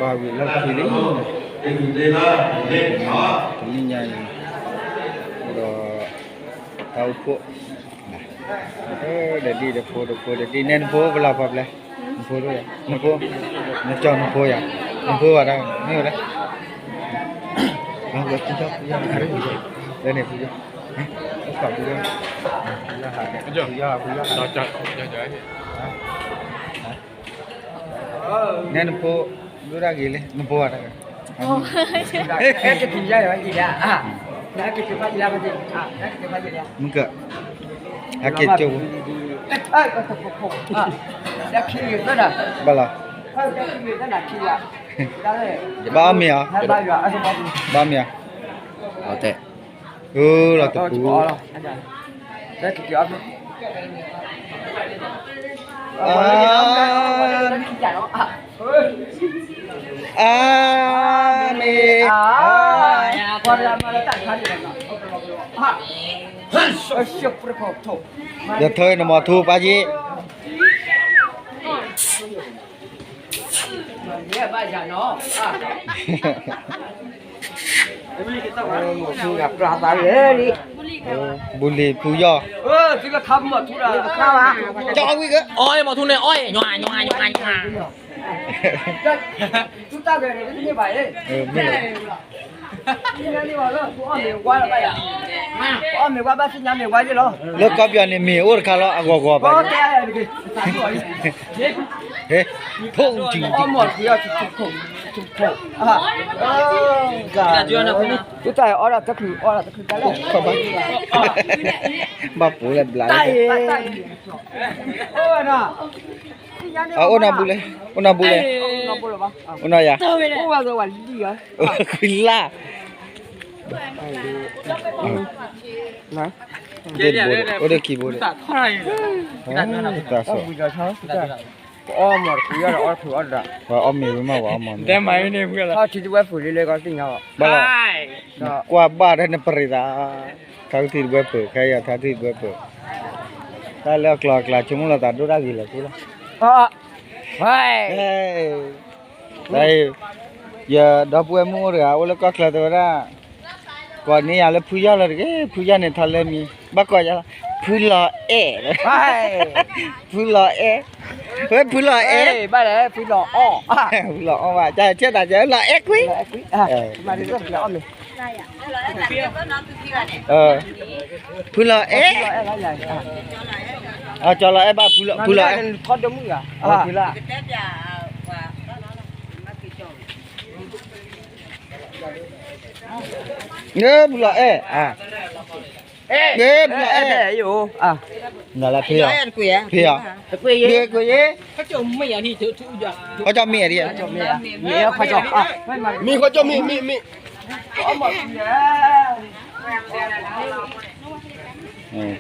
ဘၣ်ဝံၤလီၢ်ခံလံ, တနံၤညါအံၤ, ဒီး, တၢ်အိၣ်ဖှိၣ်, ဒီးဒ်ဒီးဖိဒီးဖိဒီးဒ်နဲနဖိပလီၢ်ဖီပျဲ, နဖိ, နဖိ, နကၠီနဖိယၤ, နဖိဘၣ်တၢ်မ့ၢ်ဝဲဒၣ်, လၢန့ၣ်ဖုယီၢ်, ဖုယီၢ်, ဖုယီၢ်, ဖုယီၢ်, နဲနဖိ, ဒိၣ်တၢ်ဂ့ၤလံ နဖိဘၣ်တၢ်, မုၢ်က, ဟဲက့ၤကၠိ, ဘၣ်လီၤ, ဘၣ်အီၣ်မ့ၤဧါ, ဘၣ်အီၣ်မ့ၤဧါ, အၢ လီၤတပူၤ, အၢ မ့ၢ်, ယထၢနမီၤထူပာ်က့ၤ ဘူးလံၤဖုယီၢ်, ကဝံၤက, အီၣ်မီၤထူန့ၣ် အီၣ်, လၢကီၢ်ပယီၤန့ၣ် မ့ၢ်အိၣ်တခါလီၤ အဂီၤဂီၤဘၣ်, ဖိ, ဘၣ်ပူၤလၢဘျါလၢ, အအိၣ်နီၢ်ဘူးလဲၣ်, အိၣ်နီၢ်ဘူးလဲၣ်, အိၣ်နီၢ်ယၤ, ခွံလါ, အိၣ်ဒီးခံဘိ, တၢ်ဆိ, ပအီၣ်မ့ၤဝဲမး ပအီၣ်မ့ၤ, ဘၣ်လီၤ, နကွၢ်ဘၣ်တၢ်နပရံးသး, ထါကထံၣ်တဘၢပၢၢ် ခဲအံၤထါကထံၣ်တဘၢပၢၢ်, တၢ်လၢအကျိၤအကျဲဆိကမိၣ်လီၤသးဒိၣ်တၢ်ဂ့ၤလၢာ်သ့လီၤ, ယဒီပုၢ်ဝဲၢ်မုၣ်အိၣ်တဂၤ အိၣ်လၢကီၢ်ချၢတဲဝဲဒၣ်, ကိးန့ၢ်ယၤလၢဖုယီၢ်လီၤတဂ့ၤ, ဖုယီၢ်န့ၣ်ထီၣ်လၢမံၤ, ဘၣ်ကိးယၤလီၤ, ဖုလီၤအဲၣ်, ဖုလီၤအဲၣ်, ဝဲဖုလီၤအဲၣ်, ဖုလီၤအီၣ်ဘၣ်, ဆဲးတၢ်ကဲလီၤအဲၣ်ကွံာ်, ဖုလီၤအဲၣ်, ကၠီလီၤအဲၣ်ဘၣ်, ဖုလီၤအဲၣ်, ဖုလီၤအဲၣ်, ဖုလီၤအဲၣ်, နလၢဖံ, ဖံ, ကွၢ်ယဲ, ကွၢ်ယဲ, မ့ၢ်, မ့ၢ်, မ့ၢ်, ဖ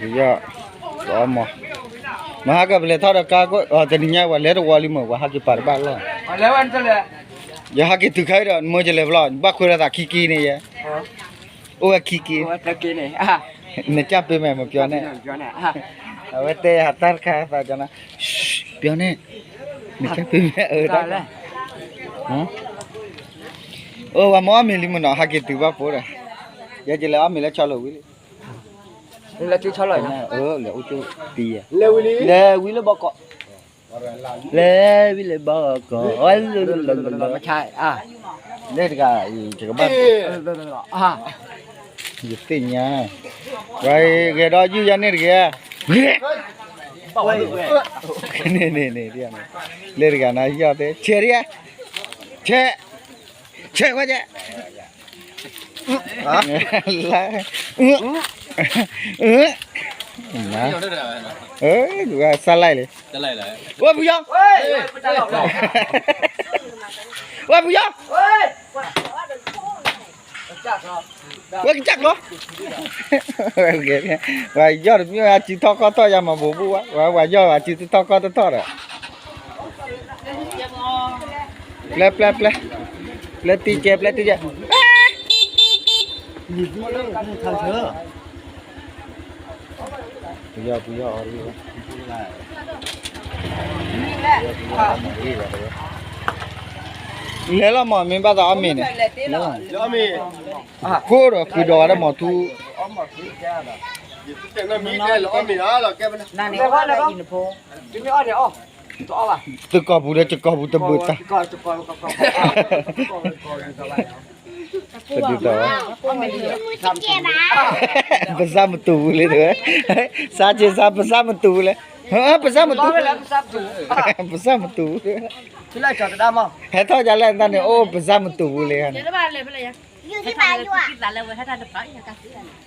ုယီၢ်, မဟါကပလဲၤထီၣ်ဒီးကါ, တနံၤညါပှၤလဲၤတဝီလံမ့ၢ် ပှၤဟးက့ၤပာ်တဘၣ်လီၤ, ယဟးက့ၤတုၤခါဒီး နမ့ၢ်ယလဲၤဖျီ ဘၣ်ခွဲးလီၤသးခံက့ၤန့ၣ်ယဲ, အိၣ်ဝဲခံက့ၤ, နကၢ်ပ့ၤမဲာ်မပျီန့ၣ်, အဝဲတဲယဟးတၢ်တခါသးကၠီနၤ, ပျီန့ၣ်, နကၢ်ပ့ၤမဲာ်အၢတၢ်, အိၣ်ဝဲမ့ၢ်အီၣ်မ့ၤလံမ့ၢ်နီၤ ဟးက့ၤတုၤဘၣ်ဖိဒီး, ယဲယလဲၤအီၣ်မ့ၤလၢဆီလိာ်ဝံၤလံ, လဲၤအိၣ်ကၠိတံၤ, လဲၤဝံၤလၢဘီကီး, လဲၤဝံၤလၢဘီကီး, လၢတဂၤ, ယကဘၣ်, ယသ့ၣ်ညါ, ဝဲဂဲၤဒီးယုၢ်ယၤန့ၣ်တဂ့ၤ, န့ၣ်န့ၣ်န့ၣ်, လၢတဂၤနၤယီၢ်သ့ ဆဲးဒံး, ဆဲး, ဆဲးခွဲးဆဲး စၢ်လိုက်လံ, ဝဲဖုယီၢ်, ဝဲဖုယီၢ်, ဝဲကစၢ်ကျီ, ပှၤယီၢ်တမ့ၢ်ဝဲအစုထီၣ်ခီၣ်ထီၣ်ယၤမၤဘူးဘူးဝဲ, ပှၤယီၢ်အစုတထီၣ်ခီၣ်တထီၣ်ဒီး ပျဲပျဲပျဲ, ပျဲတံကဲ ပျဲတံကဲ, ပယီၤ ပယီၤအီၤ, ပယီၤအီၤမ့ၢ်ဝဲ, လဲၤလီၤမး မ့ၢ်ဘၣ်သးအီၣ်မ့ၤန့ၣ်, ကိၢ်ဒီးဃုာ်ဒီးဝဲဒၣ်မးထူ, သုကီၢ်ပူၤဒီး ယကီၢ်ပူၤတဘုးတၢ်, တဒုးတၢ်ဘၣ်, ပစၢ်မတူာ်ပူၤလံတဲဝဲ, စါဆ့စါ ပစၢ်မတူာ်ပူၤလဲၣ်, ပစၢ်မတူာ်, ပစၢ်မတူာ်ပူၤ, ဟဲထီၣ်ဒ်လဲၣ်တၢ်န့ၣ် အိၣ်ပစၢ်မတူာ်ပူၤလံန့ၣ်,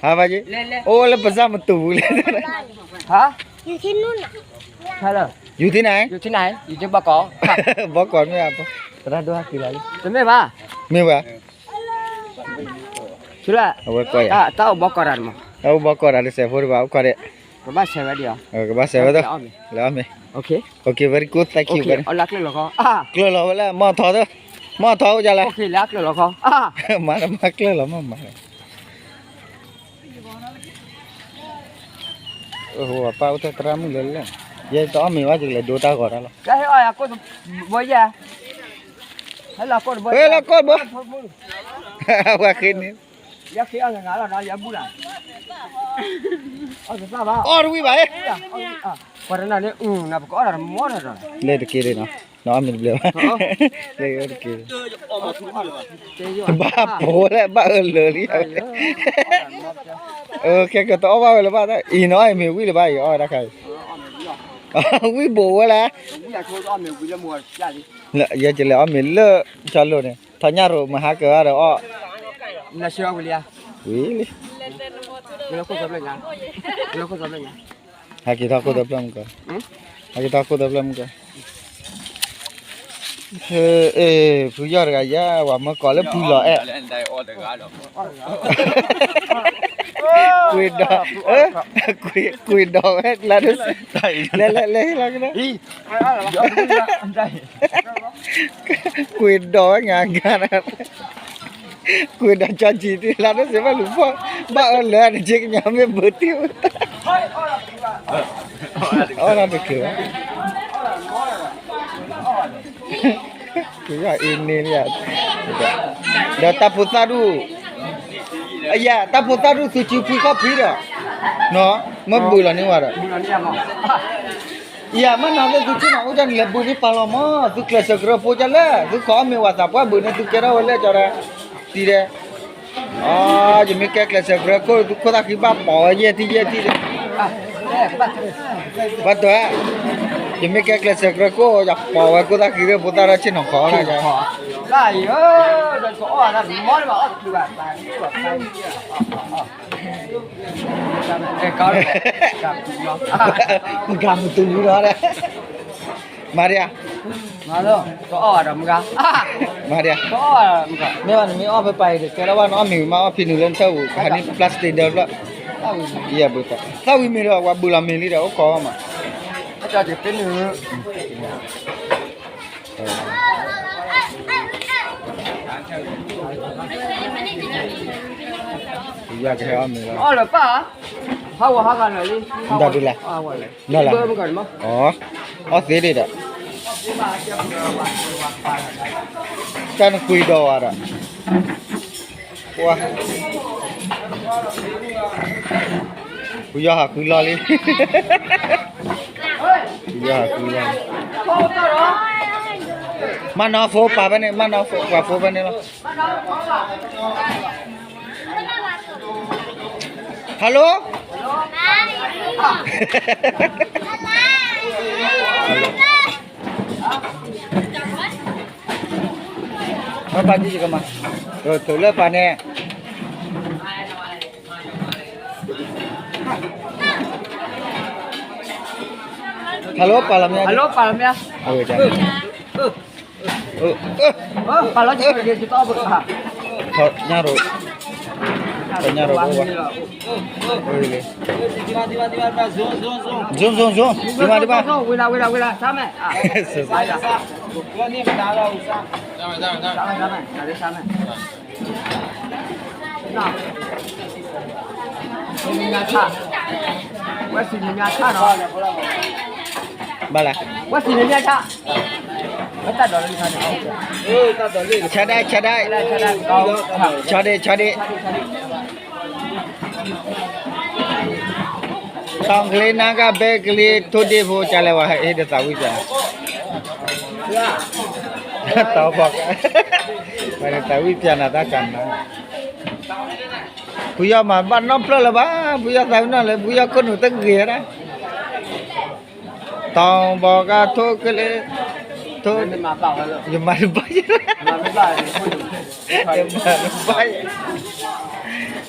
ဟါဘၣ်ယ့, အိၣ်လၢပစၢ်မတူာ်ပူၤလံ, ယူၤထံန့ၣ်, ဘီကီးမ့ၢ်, တရၣ်ဒိၣ်ဟဲက့ၤလီၤလံ, မ့ၢ်ဘၣ်, အဝဲကွၢ်ယၤ, တၢ်အိၣ်ဘီကီးတၢ်မး, တၢ်အိၣ်ဘီကီးတၢ်တစဲးဖိတဘၣ် အိၣ်ကီးဒဲး, ကဘၣ်ဆဲးဝဲဒံး, ကဘၣ်ဆဲးဝဲဒၣ်, လၢအီၣ်မ့ၤ, okay, very good, thank you, ကျၢၢ်လီၤဝဲလၢ မီၢ်ထီၣ်သၢ, မီၢ်ထီၣ်အိၣ်ဒ်လဲၣ်, မၤတမၤကျၢၢ်လီၤမးမး, ပၢ်အိၣ်ထဲတရၣ်မုၣ်လၢလဲၣ်, ယဲတအီၣ်မ့ၤဘၣ် ယကလဲၤဒိတၢ်ဂီၤတၢ်လီၤ, ဟဲလီၤကိၢ်ဘိ, ပှၤဃ့န့ၣ်, အီၣ်တဝံၣ်ဘၣ်, လဲၤတက့ၢ်ဒ်နီၤ, နအီၣ်မ့ၤတဘျဲၣ်ဘၣ်, လဲၤတက့ၢ်ဒ်နီၤ, ဘၣ်ဖိလဲၣ် ဘၣ်အၢလၢာ်လံ, ခဲကတအီၣ်ဘၣ်ဝဲလၢၤဘၣ်, အံၤနအီၣ်မ့ၤဝံၣ်လၢၤဘၣ် အံၤအီၣ်ဝဲဒၣ်ခါအံၤ, ဝံၣ်ဘိးဝဲလဲၣ်, ယဲကလဲၤအီၣ်မ့ၤလၢ ကၠီလိၤန့ၣ် ထီၣ်ညၣ်ရိၤမဟါကၢအီၤဒီးအီၣ်, ဝံၤလံ, ဟဲက့ၤထီၣ်ခိၣ်သၢဖျၢၣ်မုၢ်ကီး, ဟဲက့ၤထီၣ်ခိၣ်သၢဖျၢၣ်မုၢ်ကီး, ဖုယီၢ်တဂၤယၤ ဝၤမၢကီးလၢဖုလီၤအဲၣ်, ကွံာ်ဒီး, ကွံာ်ဒီးဝဲကျါဒိၣ်စ့, လဲၤလဲၤလဲၤလီၤကဒီး, ကွံာ်ဒီးဝဲငါဂၤ, ကွံာ်ဒီးကၠီကံၤတံၢ်လါဒိၣ်စ့ဘၣ်လူၤဖီၣ်, ဘၣ်အၢလၢာ်တက့ၢ် ကညီမ့ၢ်ဘၢတ့ၢ်ဝဲ, အီၣ်တၢ်တချုးဘၣ်, ကယီၢ်အ့န့ၣ်လံ, ဒီးတၢ်ဖိသၣ်ဒူၣ်, အယၤ တၢ်ဖိသၣ်ဒူၣ်သုစုဖှံခီၣ်ဖှံဒီး, မ့ၢ်ဘုးလီၤန့ၢ်ဝဲဒီး ယၤမ့ၢ်နီၤလၢသုထံၣ်နီၤ အိၣ်ဒၣ်န့ၣ်လဲၤဘုးန့ၢ်ပာ်လီၤမး သုကျဲးစၢးကရၢဖိဒ်လဲၣ် သုခိးအီၣ်မ့ၤဝဲသးပှၢ်ဘုးန့ၢ်သုကဲထီၣ်ဝဲလၢကၠီဒီး, တံၤဒဲး, ယမ့ၢ်ကဲကျဲးစၢးကရၢခိၣ် သုခိၣ်သၣ်ဃံဘၣ်ပိာ်ဝဲယဲၢ်ထံယဲၢ်ထံဒီး, ဘၣ်တဲ, ယမ့ၢ်ကဲကျဲးစၢးကရၢခိၣ် ယပိာ်ဝဲခိၣ်သၣ်ဃံဒီး ဖိသၣ်ဒီးဆ့ၣ်နီၤခိးလၢ, မ့ၢ်ဂၤမ့ၢ်တူၢ်လီၤ, မၤဒံးဧါ, မၤဒံးဧါ, မ့ၢ်ဘၣ်နမ့ၢ်အီၣ်ဖဲပၤအံၤဒီး ကဲထီၣ်ဘၣ်နအီၣ်မ့ၤဝံၤမး အီၣ်ဖံနုာ်လၢနထၢၣ်ပူၤ ကဟးန့ၢ် plastic ဒၢဖျၢၣ်, သၣ်ဝံၤမ့ၤဒီး ပှၤဘုးလီၤမ့ၤလံဒီး အိၣ်ခိးမး, ယကဟဲအီၣ်မ့ၤလီၤ, မတၤဒုးလဲၣ်, အီၣ်သ့ဒံးဒီး, တၢ်နကွံာ်ဒီးဝဲဒီး, ပှၤ, ပယီၤဟးဃုလီၤလံ, ပယီၤဟးဃုလီၤလံ, မၤနီၢ်ဖိပာ်ဖဲန့ၣ် မၤနီၢ်ဖိ ပှၤဖိဖဲန့ၣ်လီၤ. Hello? မၤပာ်ကံကမၤ, ထုးလၢပာ်န့ၣ်, Hello ပာ်လီၤမ့ၢ်, Hello ပာ်လီၤမ့ၢ်, အဝဲဒၣ် ပာ်လီၤ, ညၣ်ရိၤ, ညၣ်ရိၤဘိဘၣ်, Zoom, Zoom, Zoom, ဒံးမး ဒံးမး, ဝံၤလီၤ ဝံၤလီၤ ဝံၤလီၤ ဆါမဲာ်, ဝဲစံၣ်ညီၣ်ဆၣ်နီၤ, ဘၣ်လဲၣ်, ဝဲစံၣ်ညီၣ်ဆၣ် ဆၢဒၣ် ဆၢဒၣ်, ဆီဒ့ၣ် ဆီဒ့ၣ်, တီၢ်ကလ့နါကၣ်ဘဲကလ့ထိၣ်ဒ့ၣ်ဖိ ကလဲၤဝဲဟဲအ့ၣ်ဒီးသးဝံၣ်ပျၢ်နၤ, တီၢ်ဘီၣ်ကါ, သးဝံၣ်ပျၢ်နၤတၢ်ကနါ, ဖုယီၢ်မၤဘၣ်နီတဖျၢၣ်လၢၤဘၣ်, ဖုယီၢ်သးဝံၣ်နီၢ်လၢ ဖုယီၢ်ခိၣ်နူာ်တဂ့ၤဒၣ် တီၢ်ဘီၣ်ကါထိၣ်ကလ့, ထိၣ်, ယမၤတဘၣ်, ယမၤတဘၣ်,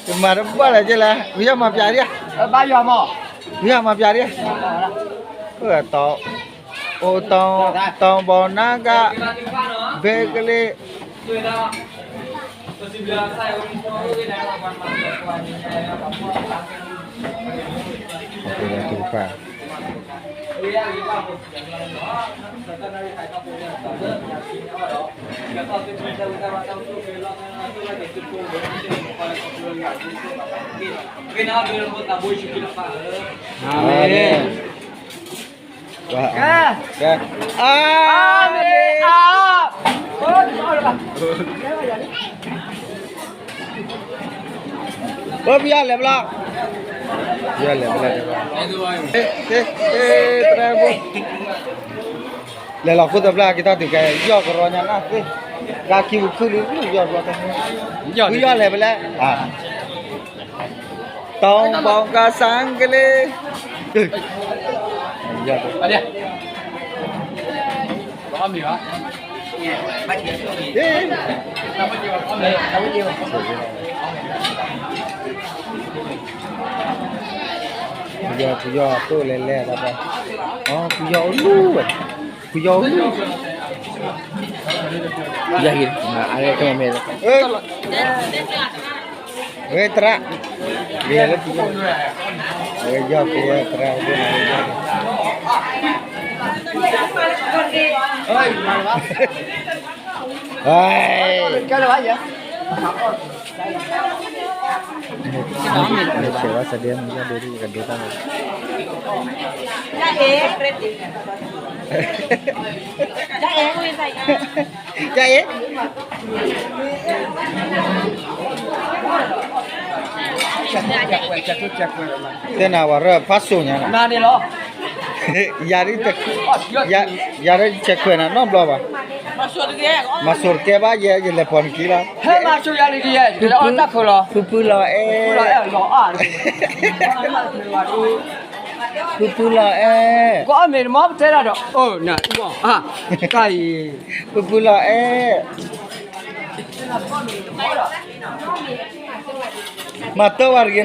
ယမၤတဘၣ်လၢၤကဲလဲၣ်, ဖုယီၢ်မၤပျၢ်ဒံး, ဖုယီၢ်မၤပျၢ်ဒံး, တီၢ်, အိၣ်တီၢ်, တီၢ်ဘီၣ်နါကၣ်, ဘဲကလ့ အၤမ့ၣ်. ပယီၤလဲၤဘျီ, ပယီၤလဲၤဘျီ, သရၣ်ဖိ, လဲၤလီၤခိၣ်သဘျၢ်က့ၤထီၣ်တုၤကဲ ယီၢ်ကရီညါနၢ်သ့, ကါခံပူၤခုၣ်လံ ယီၢ်ဘျီ, ပယီၤလဲၤဘျီ, တီၢ်ဘီၣ်ကါစၣ်ကလ့, ပယီၤ ပယီၤတိၢ်လဲၤလဲၤလီၤ, ပယီၤအိၣ်လူၤဝဲ, ပယီၤအိၣ်လူၤ, ပယီၤဟံး, အါ, ဝဲသရၣ်, လဲၤလၢပယီၤ, ဝဲယီၢ်က့ၤသရၣ်, ဆဲးဝဲစဒဲမုၢ်ယီၢ်ဒိၣ်ဒိၣ်ကဒိၣ်တၢ်, ကအဲၣ်, တဲနၤဝဲရၢၢ် ဖးစိၣ်ညါနၤ, ယၤဒ်, ယၤဒ်ဆဲးခွဲးနၤနီတဘျီဘၣ်, မၤစိာ်တကဲဘၣ် ယဲ ယလဲၤပိာ်နခံလီၤ, ဖုဖုလီၤအဲၣ်, ဖုဖုလီၤအဲၣ်, ဖုဖုလီၤအဲၣ်, မၤတၢ်ဝဲတဂ့ၤနီၤ,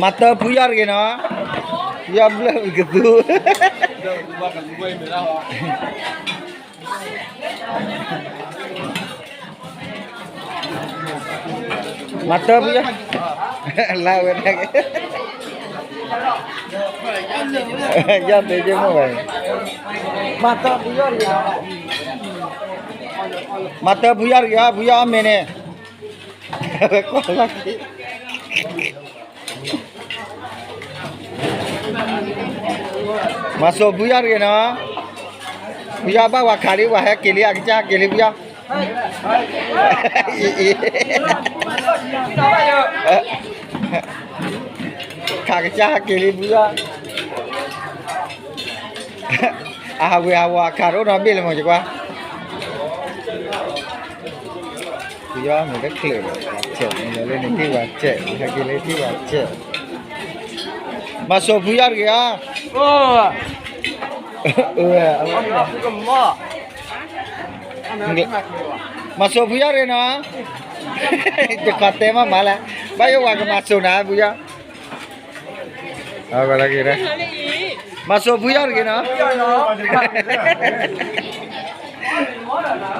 မၤတၢ်ဖုယီၢ်တဂ့ၤနီၤ, ဖုယီၢ်ဘျၢၣ်ကသူ မၤတၢ်ဖုယီၢ်, လၢဝဲဒၣ်, ယီၢ်တ့ယ့ၢ်မ့ၢ်ဝဲ, မၤတၢ်ဖုယီၢ်တဂ့ၤ, မၤတၢ်ဖုယီၢ်တဂ့ၤဧါ, ဖုယီၢ်အီၣ်မ့ၤန့ၣ်, ဝဲကွၢ်လီၤက့ၤ မၤစိာ်ဖုယီၢ်တဂ့ၤနီၤ, ဖုယီၢ်ဘၣ်ဝဲခးလံ ဝဲဟဲက့ၤလံ အကစၢ်ဟဲက့ၤလံဖုယီၢ်, ခးကစၢ်ဟဲက့ၤလံဖုယီၢ်, အဟးဝ့ၤဟးဝီၤအခးတအိၣ်နီတဘ့ၣ်လၢၤမ့ၢ်ကကွၢ် ဖုယီၢ်မ့ၢ်တချုးဘၣ်, ဆဲးမ့ၢ်လၢန့ၣ်ထံၣ်ဝဲဆဲး, ဟဲက့ၤလၢထံၣ်ဝဲဆဲး, မၤစိာ်ဖုယီၢ်တဂ့ၤဧါ, မၤစိာ်ဖုယီၢ်တဂ့ၤနီၤ, တခီတဲမးမးလဲၣ်, ဘၣ်ယိၣ်ဝဲကမၤစိာ်နၤဖုယီၢ် မၤစိာ်ဖုယီၢ်တဂ့ၤနီၤ,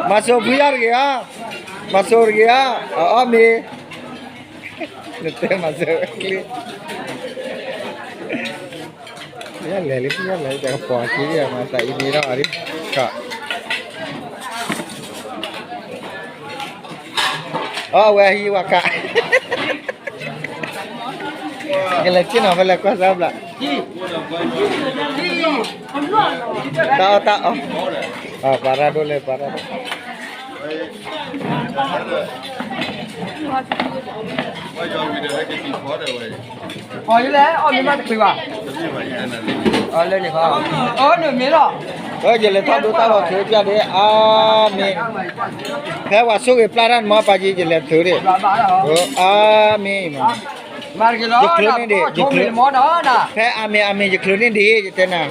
မၤစိာ်ဖုယီၢ်တဂ့ၤဧါ, မၤစိာ်တဂ့ၤဧါ, အအီၣ်မ့ၤ, နတဲမၤစိာ်ချ့, လဲၤလံ ဖုယီၢ်လဲၤ တၢ်ကပီၤက့ၤ မၤသးအံၤန့ၣ်ဒီးအီၤဒ်, က အဝဲဟံးဝဲခါ, ကလဲၤက့ၤနီၤ ဖဲလဲၤကွၢ်စၢ်ဘျး, တၢ်အီၣ်တၢ်အီ, ပာ်ရၣ်ဒိၣ်လဲၣ် ပာ်ရၣ်ဒိၣ် အီၣ်ယလဲၣ် အီၣ်မ့ၤမးတချုးဘၣ်, အီၣ်လၢန့ၣ်, အီၣ်န့ၣ်မ့ၤလီၤ, ယလဲၤထီၣ်ဒိတၢ်လီၤချုးပျၢ်ဒ့ အါမ့ၢ်, ဖဲဝၤဆိၣ်ဂ့ၤပျၢ်တၢ်န့ၣ်မ့ၢ်ပာ်က့ၤ ယလဲၤထုးဒ့, အါမ့ၢ်, ယချုးန့ၢ်ဒံး, ယချုး, ဖဲအါမ့ၢ်အါမ့ၢ် ယချုးန့ၢ်ဒံး ယတဲနၤ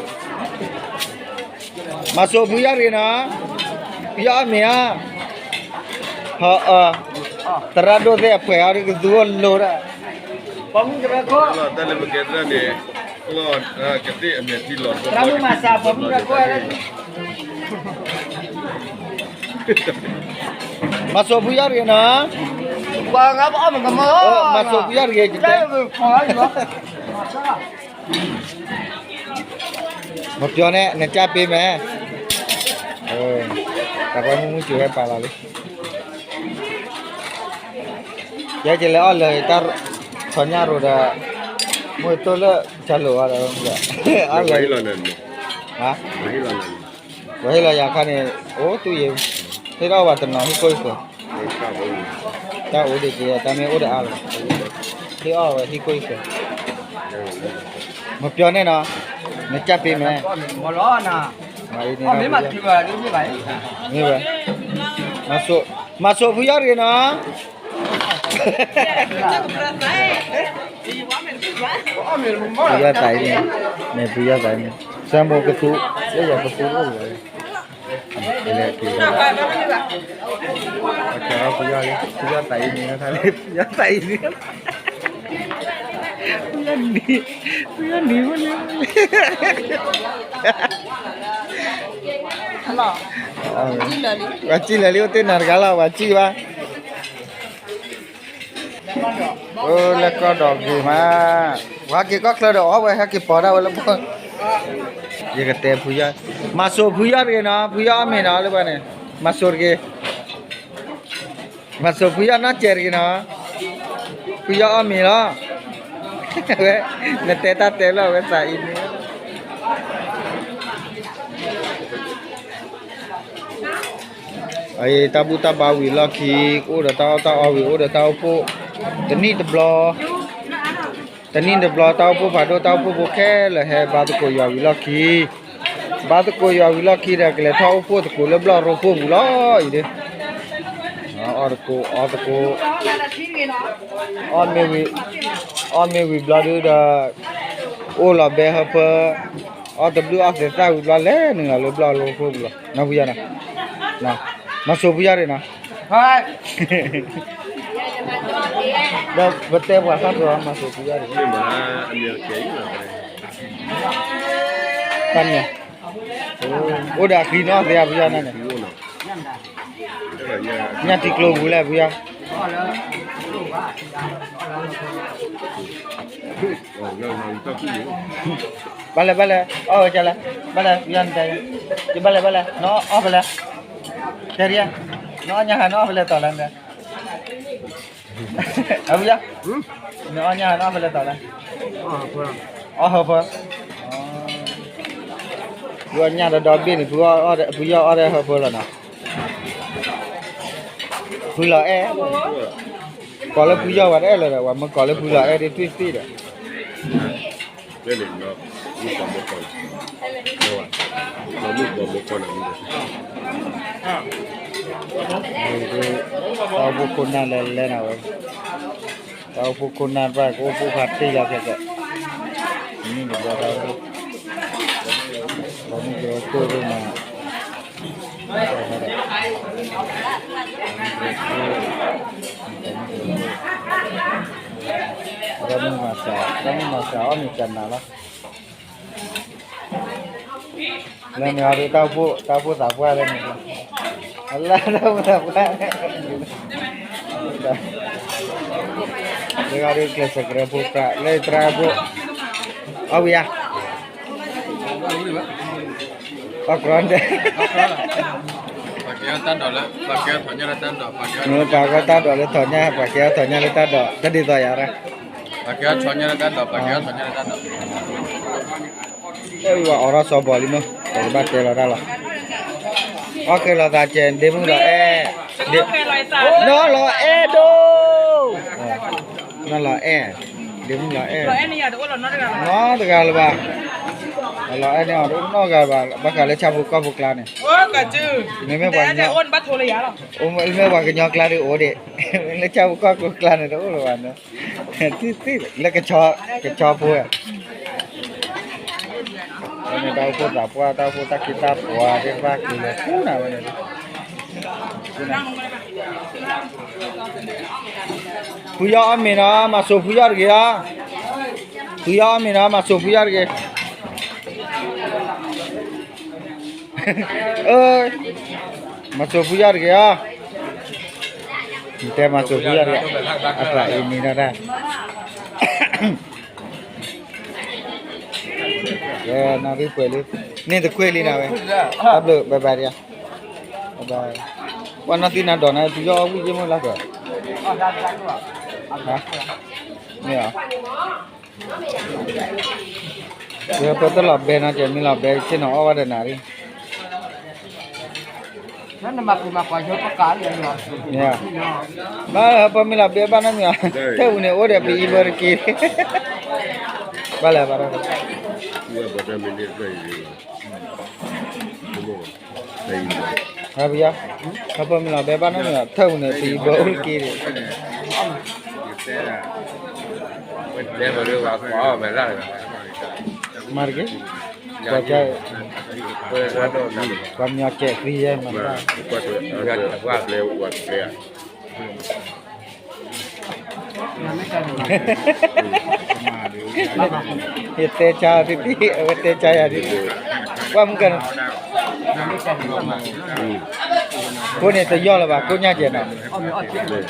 မၤစိးဖုယီၢ်တဂ့ၤနီၤ, ဖုယီၢ်အီၣ်မ့ၤအီၤ, ဟီအီ, သရၣ်ဒိၣ်သ့ၣ်အဖှဲးအီၤဒ်ကသူအိၣ်လိၤဒၣ်, တၢ်လၢပကဲသရၣ်န့ၣ်, ကသ့ၣ်အမဲာ်ထံလီၤ, မၤစိးဖုယီၢ်တဂ့ၤနီၤ, မၤစိးဖုယီၢ်တဂ့ၤ, မၤပျီန့ၣ် နကၢ်ပ့ၤမဲာ်, တၢ်ပှၤမုၢ်မုၢ်စံးဝဲပာ်လီၤလံ, ယဲယလဲၤအီၣ်လၢတၢ်, ထီညၣ်ရိၤဒီး, မ့ၢ်တိၢ်လၢကၢ်လိာ်အီၤဒီး, အီၣ်လၢ, ပှၤဟ့ၣ်လီၤယၤခါန့ၣ်, အိၣ်တူၢ်ယံၤ, ဟ့ၣ်အီၣ်ဝဲတနီၤဟံၣ်ခိၣ်အံၤဃၢၤ, တၢ်အိၣ်ဒံးက့ၤ တၢ်မ့ၢ်အိၣ်ဒီးအါလီၤ, ဟ့ၣ်အီၣ်ဝဲဟံၣ်ခိၣ်အံၤဃၢၤ, မၤပျီန့ၣ်နီၤ, နကၢ်ပ့ၤမဲာ်, မ့ၢ်ဝဲ, မၤစိးဖုယီၢ်တဂ့ၤနီၤ, ဖုယီၢ်သးအံၤန့ၣ်, မ့ၢ်ဖုယီၢ်သးအံၤန့ၣ်, စၢမိၢ်ကသူ, လၢယၤကသူအိၣ်လီၤ, လဲၤက့ၤ, ဖုယီၢ်, ဖုယီၢ်သးအံၤန့ၣ်, ဖုယီၢ်သးအံၤန့ၣ်, ဖုယီၢ်နံၤ, ဖုယီၢ်နံၤဝဲလၢ, ပှၤစံၣ်လၢာ်လံ အိၣ်တ့ၢ်နၤတဂၤလီၤ ပှၤစံၣ်ဘၣ်, အိၣ်လၢကီၢ်ဒီးဂ့ၤမး, ပှၤက့ၤကီၢ်ချၢဒီးအီၣ်ဝဲဟဲက့ၤပိာ်ဒၣ်ဝဲလၢ, ယကတဲဖုယီၢ်, မၤစိးဖုယီၢ်တဂ့ၤနီၤ, ဖုယီၢ်အီၣ်မ့ၤနီၤလၢပှၤန့ၣ်, မၤစိးတဂ့ၤ မၤစိးဖုယီၢ်နီၢ်စဲးတဂ့ၤနီၤ, ဖုယီၢ်အီၣ်မ့ၤလီၤ, ဝဲ, နတဲတၢ်တဲလၢအဝဲသးအံၤန့ၣ်, အတၢ်ဘူၣ်တၢ်ဘါဝံၤလီၢ်ခံ, အိၣ်ဒီးတၢ်အီၣ်တၢ်အီဝံၤ အိၣ်ဒီးတၢ်အိၣ်ဖှိၣ်, တနံၣ်တဘျီ, တနံၣ်တဘျီ တၢ်အိၣ်ဖှိၣ်ဖးဒိၣ် တၢ်အိၣ်ဖှိၣ်ဖိခဲလၢာ်ဟဲဘါသကိးယွၤဝံၤလီၢ်ခံ, ဘါသကိးယွၤဝံၤလီၢ်ခံဒီး ကလဲၤထီၣ်အိၣ်ဖှိၣ်သကိးလၢဘျီၣ်ရိဖှိၣ်ပူၤလီၤအံၤဒီး, အီၣ်သကိး အီၣ်သကိး, အီၣ်မ့ၤဝံၤ, အီၣ်မ့ၤဝံၤဘျီဒုဒီး, အိၣ်လီၤဘဲဟၢဖၢ, အီၣ်တဘျုးအီၣ်သဲးသၣ်ဝံၤဘျီ လဲၤနုာ်လီၤလၢဘျီၣ်ရိဖှိၣ်ပူၤလီၤ နီၢ်ဖုယီၢ်နီၤ, မၤစိးဖုယီၢ်တဂ့ၤနီၤ, ဒီးပတဲပှၤသၣ်ပှၢ် မၤစိးဖုယီၢ်တဂ့ၤ, တၢ်မံၤ, အိၣ်ဒီးအချံနီၢ်သ့ဧါ ဖုယီၢ်န့ၣ်, ညၣ်ထံကျိပူၤလဲၣ် ဖုယီၢ်, ဘၣ်လဲၣ်ဘၣ်လဲၣ် အီၣ်ဝဲကလဲၣ်, ဘၣ်လဲၣ် ဖုယီၢ်န့ၣ်တဲ, ယဘၣ်လဲၣ်ဘၣ်လဲၣ် နအီၣ်ဖဲလဲၣ်, တဲဒ်, နအီၣ်ညၣ်ဟါ နအီၣ်ဖဲလဲၣ်တီၤလဲၣ်, အဖုယီၢ်, နအီၣ်ညၣ်ဟါ နအီၣ်ဖဲလဲၣ်တီၤလဲၣ်, အီၣ်ဟၢဖၢ, ဖုအီၣ်ညၣ်ဒီးဒီဘ့ၣ်န့ၣ် ဖုယီၢ်အီၣ်ဒီးဟၢဖၢလီၤနီၤ, ဖုလီၤအဲၣ်, ကိးလၢဖုယီၢ်ဝဲတအဲၣ်လၢၤဒီး ပှၤမ့ၢ်ကိးလၢဖုလီၤအဲၣ်ဒ်တွံၢ်သ့ၣ်ဒီး တၢ်အိၣ်ဖှိၣ်ခိၣ်နၢ်လဲၤလဲၤနၤဝဲ, တၢ်အိၣ်ဖှိၣ်ခိၣ်နၢ်တဖၣ် ကအိၣ်ဖှိၣ်ဖးတ့ၢ်လီၤခဲကဲ, မ့ၢ်တဘျီတၢ်အိၣ်ဖှိၣ်, ပှၤမုၢ်ကရၢခိၣ်ဒိၣ်မး, တၢ်မုၢ်မၤစှၤ, တၢ်မုၢ်မၤစှၤအီၣ်မ့ၤကနၤလီၤ. လၢန့ၣ်အီၤဒုး တၢ်အိၣ်ဖှိၣ်သးပှၢ်လၢန့ၣ်, လၢတၢ်အိၣ်ဖှိၣ်သးပှၢ်, လၢအီၤဒုး ကျဲးစၢးကရၢဖိကျါ လၢသရၣ်ဖိ, အီၣ်ဝံၤဧါ, အီၣ်ကြီတဲ ပှၤကဲထီၣ်ညၣ်လၢတၢ်ဒိး, ပှၤကဲထီၣ်ညၣ်လၢတၢ်ဒိး, ပှၤကဲထီၣ်ညၣ်လၢတၢ်ဒိး, တၢ်ဒ်သိးယၤရၢ, ပှၤကဲထီၣ်ညၣ်လၢတၢ်ဒိး, ပှၤကဲထီၣ်ညၣ်လၢတၢ်ဒိး, အဲၣ်ဝံၤဝဲအိးထီၣ်စီၤဘီၤလံမ့ၢ်, ပကဘၣ်တဲလီၤတၢ်လီၤ, အီၣ်ဃဲၤလီၤသးကဲး ဒ့မုၣ်လီၤအဲၣ်, နီၢ်လီၤအဲၣ်ဒိၣ်, နီၢ်လီၤအဲၣ်, ဒ့မုၣ်လီၤအဲၣ်, နီတဂၤလၢၤဘၣ်, လီၤအဲၣ်န့ၣ်အီၤတအိၣ်နီတဂၤလၢၤဘၣ်, ဘၣ်ဃးလၢဆၣ်ဖိကီၢ်ဖိကျါန့ၣ်, မ့မ့ၢ်ပှၤကညီ, မ့မ့ၢ်ပှၤကညီကျါဒုးအိၣ်ဒံး, လၢဆၣ်ဖိကီၢ်ဖိကျါန့ၣ်တအိၣ်လၢၤဘၣ်န့ၣ်, လၢကဆီဖိ, တၢ်အိၣ်ဖှိၣ်သးပှၢ် တၢ်အိၣ်ဖှိၣ်တၢ်ခ့တၢ်ပှၤသ့ၣ်တဖၣ်က့ၤလၢၤကူၣ်နၤဝဲန့ၣ်, ဖုယီၢ်အီၣ်မ့ၤနီၤ မၤစိၤဖုယီၢ်တဂ့ၤဧါ, ဖုယီၢ်အီၣ်မ့ၤနီၤ မၤစိၤဖုယီၢ်တဂ့ၤ, မၤစိၤဖုယီၢ်တဂ့ၤဧါ, တဲမၤစိၤဖုယီၢ်တဂ့ၤ, အသးအံၤမံၤနီၤတၢ် ကဲ နၣ်ရံၣ်ပှဲၤလံ, န့ၣ်တကွ့ၢ်လံနၤဝဲ, တၢ်ဘျုး bye bye ဒံး, bye bye, ပှၤနီၢ်သံနၤဒိးနၤ ဖုယီၢ်အီၣ်ဝံၣ်ယ့ၢ်မ့ၢ်လၢက, မ့ၢ်ဧါ, ပတလီၤဘဲနီၤ ကဲမ့ၢ်လီၤဘဲ ဆ့ၣ်နီၤအီၣ်ဝဲဒီးနၤရံၣ် ဘၣ်ပမ့ၢ်လီၤဘဲဘၣ်နီတမံၤ, ထဲပူၤန့ၣ် အိၣ်ဒီးပအံၤဘၢတက့ၢ်, ဘၣ်လဲၣ်ဘၣ်ဒီး, ဟဲပယီၤ, ထဲပမ့ၢ်လီၤဘဲဘၣ်နီတမံၤ, ထဲပူၤန့ၣ် ပအံၤဘၢအိၣ်တက့ၢ်, မၤတက့ၢ်, ပှၤကဲ, ပှၤမညီကဲးသံယဲမၤ, ယတဲဆါတံၢ်တံၢ် အဝဲတဲဆါယၤတံၢ်တံၢ်, ပှၤမုၢ်က, ကိးန့ၣ်တယီၢ်လၢၤဘၣ် ကိးညါကဲးနီၤ ဝဲက့ၤ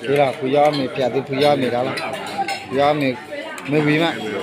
လီၤ ဖုယီၢ်အီၣ်မ့ၤ ပျးသုဖုယီၢ်အီၣ်မ့ၤဒၣ်လီၤ, ဖုယီၢ်အီၣ်မ့ၤ မ့ၢ်ဝံၤမး